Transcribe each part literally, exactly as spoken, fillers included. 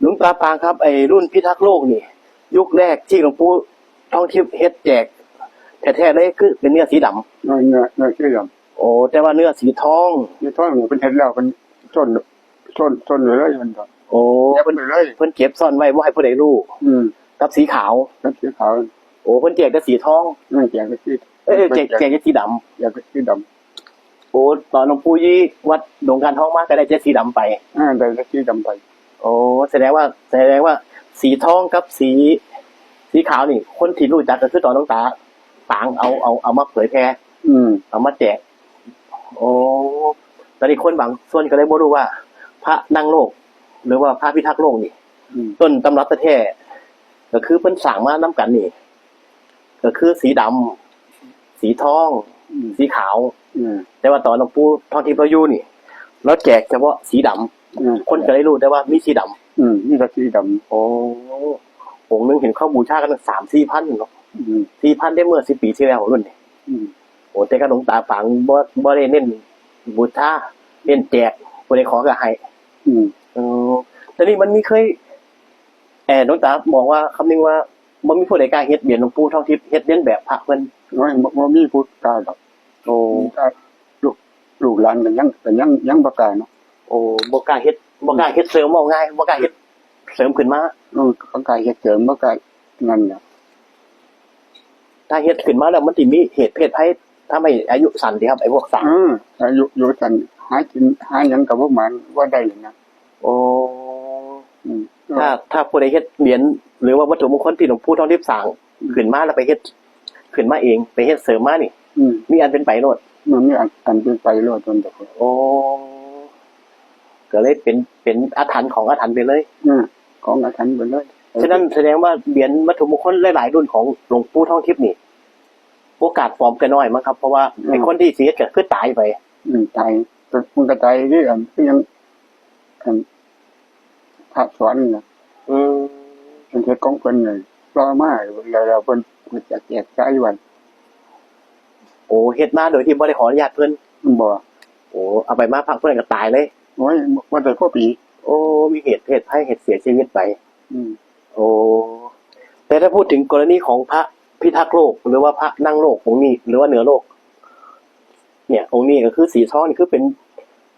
หลวงตาปางครับ ไอ้รุ่นพิทักษ์โลกนี่ ยุคแรกที่หลวงปู่ทองทิพย์เฮ็ดแจกแท้ๆเลย คือเป็นเนื้อสีดำ เออ เนื้อ เนื้อสีดำ โอ้ แต่ว่าเนื้อสีทอง สีทองนี่เพิ่นเฮ็ดแล้วเพิ่นซ่อน ซ่อน ซ่อนไว้เลยมันก็ โอ้ เก็บ เพิ่น ไว้เลย เพิ่นเก็บซ่อนไว้บ่ให้ผู้ใดรู้ อืม กับสีขาว กับสีขาว โอ้ เพิ่นแจกแต่สีทอง เออ แจกแต่สี เอ้ย แจก แจกแต่สีดำ แจกแต่สีดำ โอ้ ตอนหลวงปู่ยี่วัดดงการทองมาก็ได้แต่สีดำไป อ่า ได้แต่สีดำไป โอ้ แสดงว่า แสดงว่าสีทองกับสี สีขาวนี่ คนที่รู้จักก็คือตอนหลวงตาปางเอา เอา เอามาเผยแพร่ อืม เอามาแจก โอ้ ตอนนี้คนบางส่วนก็เลยบ่รู้ว่า พระนั่งโลก หรือว่าพระพิทักษ์โลกนี่ อืม ต้นตำรับแท้ๆก็คือเพิ่นสร้างมานำกันนี่ ก็คือสีดำ สีทอง อืม สีขาว อืม แต่ว่าตอนหลวงปู่ทองทิพย์เราอยู่นี่ เราแจกเฉพาะสีดำ อืม คนก็เลยรู้แต่ว่ามีสีดำ อืม มีแต่สีดำ โอ้ องค์หนึ่งเห็นเขาบูชากันตั้งสามสี่พันเนาะ อืม สี่พันได้เมื่อสิบปีที่แล้วรุ่นนี้ อืม โอ้ แต่ก็หลวงตาปางบ่ บ่ได้เน้นบูชา เน้นแจก ผู้ใดขอก็ให้ อืม เออ แต่นี่มันมีเคย เอ่อ หลวงตาบอกว่าคำนึงว่า บ่มีผู้ใดกล้าเฮ็ดเหรียญหลวงปู่ทองทิพย์ เฮ็ดเลียนแบบพระเพิ่น โอ้ย บ่ บ่มีผู้กล้าดอก โอ้ แต่ลูก ลูกหลานก็ยัง ก็ยัง ยังบ่กล้าเนาะ โอ้ บ่กล้าเฮ็ด บ่กล้าเฮ็ดเสริม เว้าง่าย บ่กล้าเฮ็ดเสริมขึ้นมา อืม บ่กล้าเฮ็ดเสริม บ่กล้านั่นน่ะ ถ้าเฮ็ดขึ้นมาแล้วมันสิมีเหตุเพศภัยทำให้อายุสั้นติครับ ไอ้พวกสร้าง อืม อายุ อายุสั้น หากิน หาหยังก็บ่หมาน บ่ได้นะ โอ้ อืม ถ้า ถ้าผู้ใดเฮ็ดเหรียญ หรือว่าวัตถุมงคลที่หลวงปู่ทองทิพย์สร้าง อืม ขึ้นมาแล้วไปเฮ็ด ขึ้นมาเอง ไปเฮ็ดเสริมมานี่ อืม มีอันเป็นไปโลด มันมีอัน อันเป็นไปโลดจนแบบ โอ้ ก็เลยเป็น เป็นอาถรรพ์ของอาถรรพ์ไปเลย อืม ของอาถรรพ์ไปเลย ฉะนั้นแสดงว่าเหรียญวัตถุมงคลหลายๆรุ่นของหลวงปู่ทองทิพย์นี่ โอกาสปลอมก็น้อยมั้งครับ เพราะว่า อืม ไอ้คนที่สิเฮ็ดก็คือตายไป อืม ตาย แต่มันก็ตายคือกัน คือยัง อัน พระสอนน่ะ อืม เพิ่นเฮ็ดของเพิ่นน่ะ รอมาแล้ว แล้วเพิ่น เพิ่นจะแจกจ่ายวัด โอ้ เฮ็ดมาโดยที่บ่ได้ขออนุญาตเพิ่น บ่ โอ้ เอาไปมาพระเพิ่นก็ตายเลย โอ้ย บ่ได้พอปี โอ้ มีเหตุเพศภัย เหตุเสียชีวิตไป อืม โอ้ แต่ถ้าพูดถึงกรณีของพระพิทักษ์โลก หรือว่าพระนั่งโลกองค์นี้ หรือว่าเหนือโลก เนี่ย องค์นี้ก็คือสีทองนี่คือเป็น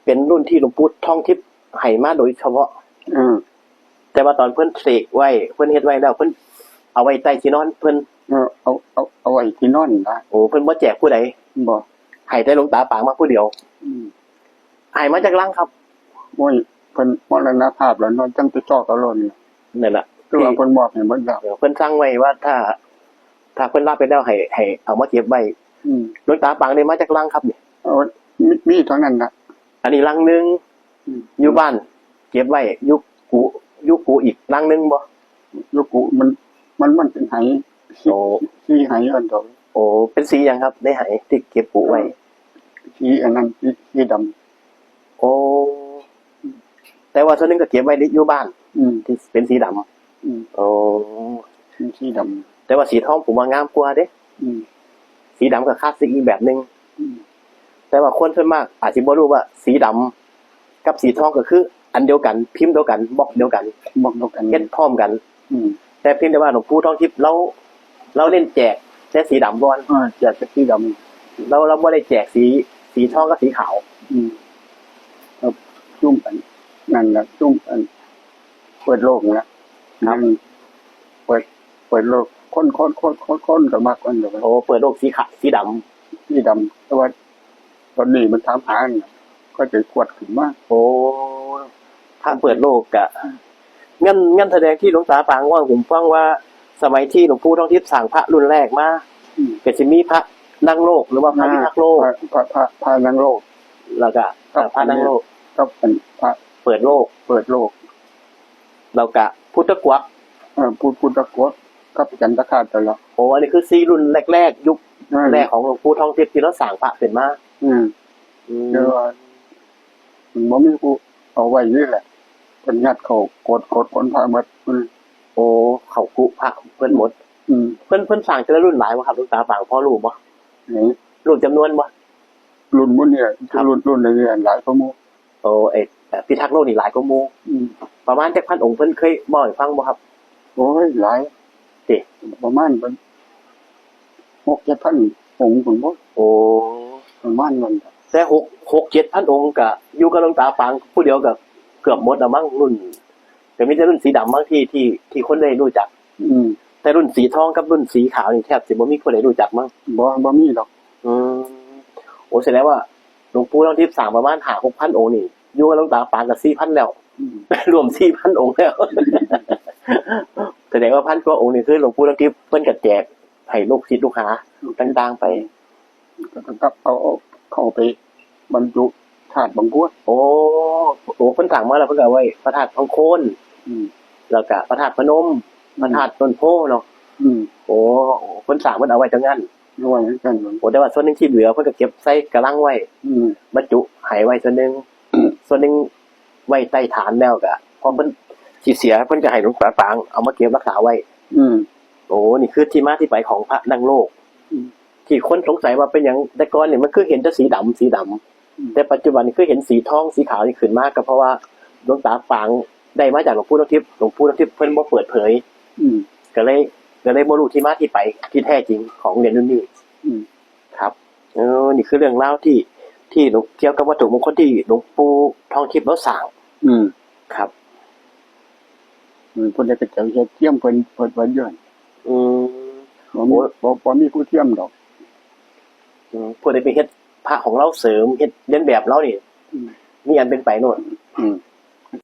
เป็นรุ่นที่หลวงปู่ทองทิพย์ให้มาโดยเฉพาะ อืม แต่ว่าตอนเพิ่นเสกไว้ เพิ่นเฮ็ดไว้แล้ว เพิ่นเอาไว้ใต้ที่นอนเพิ่น เออ เอา เอา เอาไว้ที่นอนนะ โอ้ เพิ่นบ่แจกผู้ใด บ่ ให้แต่หลวงตาปางมาผู้เดียว อืม ให้มาจักลังครับ โอ้ย เพิ่นมรณภาพแล้วเนาะ จั่งไปซอกเอาโลดนี่ นั่นล่ะ คือว่าเพิ่นมอบให้หมดแล้ว เออ เพิ่นสั่งไว้ว่าถ้า ถ้าเพิ่นลาไปแล้วให้ ให้เอามาเก็บไว้ อืม หลวงตาปางได้มาจักลังครับนี่ เอา มี มีเท่านั้นน่ะ อันนี้ลังหนึ่ง อืม อยู่บ้านเก็บไว้ อยู่กุ อยู่กุอีกลังหนึ่งบ่ อยู่กุมัน มัน มันเป็นไห โอ้ สีไหอันเดียว โอ้ เป็นสีหยังครับ ในไหที่เก็บกุไว้ สีอันนั้น สี สีดำ โอ้ แต่ว่าส่วนหนึ่งก็เก็บไว้อยู่บ้าน อืม ที่เป็นสีดำ อืม โอ้ เป็นสีดำ แต่ว่าสีทองผมว่างามกว่าเด้ อืม สีดำก็คลาสสิกอีกแบบหนึ่ง อืม แต่ว่าคนส่วนมากอาจสิบ่รู้ว่าสีดำกับสีทองก็คืออันเดียวกัน พิมพ์เดียวกัน บล็อกเดียวกัน บล็อกเดียวกัน เฮ็ดพร้อมกัน อืม แต่เพียงแต่ว่าหลวงปู่ทองทิพย์ลาว ลาวเน้นแจกแต่สีดำก่อน อ่า แจกแต่สีดำ ลาว ลาวบ่ได้แจกสี สีทองกับสีขาว อืม ครับ ซุ่มอัน นั่นล่ะ ซุ่มอัน เปิดโลกนั่นล่ะ ครับ อืม เปิด เปิดโลก คน คน คน คน คนก็มักมันดอก โอ้ เปิดโลกสีขาว สีดำ สีดำ แต่ว่า ตอนนี้มันถามหาน่ะ ก็จะกวดขึ้นมา โอ้ พระเปิดโลกกะ งั้น งั้นแสดงที่หลวงตาปางว่าผมฟังว่า สมัยที่หลวงปู่ทองทิพย์สร้างพระรุ่นแรกมา อืม ก็สิมีพระนั่งโลก หรือว่าพระพิทักษ์โลก พระ พระ พระ พระนั่งโลก แล้วก็ ครับ พระนั่งโลก ครับ เป็นพระ เปิดโลก เปิดโลก แล้วก็พุทธกวัก เออ พุทธ พุทธกวัก กับจันทคราชนั่นล่ะ โอ้ อันนี้คือสี่รุ่นแรกๆ ยุค อืม แรกของหลวงปู่ทองทิพย์ที่ลาวสร้างพระขึ้นมา อืม อืม แต่ว่า มันบ่มีผู้เอาไว้นี่แหละ เพิ่นยัดเข้าโกศ โกศขนพระหมด อืม โอ้ เข้ากุพระเพิ่นหมด อืม เพิ่น เพิ่นสร้างแต่ละรุ่นหลายบ่ครับ หลวงตาปางพอรู้บ่ ไหน รู้จำนวนบ่ รุ่นหมู่เนี่ย ครับ รุ่น รุ่นนี้หลายกว่าหมู่ โตเอกเอ่อพิทักษ์โลกนี่หลายกว่าหมู่ อืม ประมาณจักพันองค์ เพิ่นเคยเว้าให้ฟังบ่ครับ? โอ้ย หลาย ติ ประมาณ หกเจ็ดพันองค์พุ้นบ่ โอ้ ประมาณนั้น แต่หก หกเจ็ดพันองค์ ก็อยู่กับหลวงตาปางผู้เดียวก็เกือบหมดแล้วมั้ง รุ่น ก็มีแต่รุ่นสีดำมั้งที่ ที่ ที่คนได้รู้จัก อืม แต่รุ่นสีทองกับรุ่นสีขาวนี่แทบสิบ่มีผู้ใดรู้จักมั้ง บ่ บ่มีดอก อืม โอ้ แสดงว่าหลวงปู่ทองทิพย์สร้างประมาณห้าหกพันองค์นี่ อยู่กับหลวงตาปางก็สี่พันแล้ว อืม รวมสี่พันองค์แล้ว แสดงว่าพันกว่าองค์นี่คือหลวงปู่ทองทิพย์เพิ่นก็แจกให้ลูกศิษย์ลูกหาต่างๆไป ก็ ก็ ก็เอา เอาเข้าไปบรรจุธาตุบังบัว โอ้ โอ้ เพิ่นสร้างมาแล้วเพิ่นก็เอาไว้พระธาตุทองโคน อืม แล้วก็พระธาตุพนม อืม พระธาตุต้นโพเนาะ อืม โอ้ เพิ่นสร้างเพิ่นเอาไว้จังนั้น เอาไว้จังนั้น โอ้ แต่ว่าส่วนหนึ่งที่เหลือเพิ่นก็เก็บใส่กะลังไว้ อืม บรรจุให้ไว้ส่วนหนึ่ง ส่วนหนึ่งไว้ใต้ฐานแล้วก็ พอเพิ่นสิเสียเพิ่นก็ให้หลวงตาปางเอามาเก็บรักษาไว้ อืม โอ้ นี่คือที่มาที่ไปของพระนั่งโลก อืม ที่คนสงสัยว่าเป็นหยัง แต่ก่อนนี่มันคือเห็นแต่สีดำ สีดำ อืม แต่ปัจจุบันนี่คือเห็นสีทอง สีขาวนี่ขึ้นมา ก็เพราะว่าหลวงตาปางได้มาจากหลวงปู่ทองทิพย์ หลวงปู่ทองทิพย์เพิ่นบ่เปิดเผย อืม ก็เลย ก็เลยบ่รู้ที่มาที่ไปที่แท้จริงของเหรียญรุ่นนี้ อืม ครับ เออ นี่คือเรื่องราวที่ ที่หลวง เกี่ยวกับวัตถุมงคลที่หลวงปู่ทองทิพย์ลาวสร้าง อืม ครับ อืม เพิ่นได้ไปเฮ็ดเทียมเพิ่น เพิ่น เพิ่นเยอะ อืม บ่มี โอ้ บ่ บ่มีผู้เทียมดอก อืม ผู้ใดไปเฮ็ดพระของลาวเสริม เฮ็ดเลียนแบบลาวนี่ อืม มีอันเป็นไปโลด อืม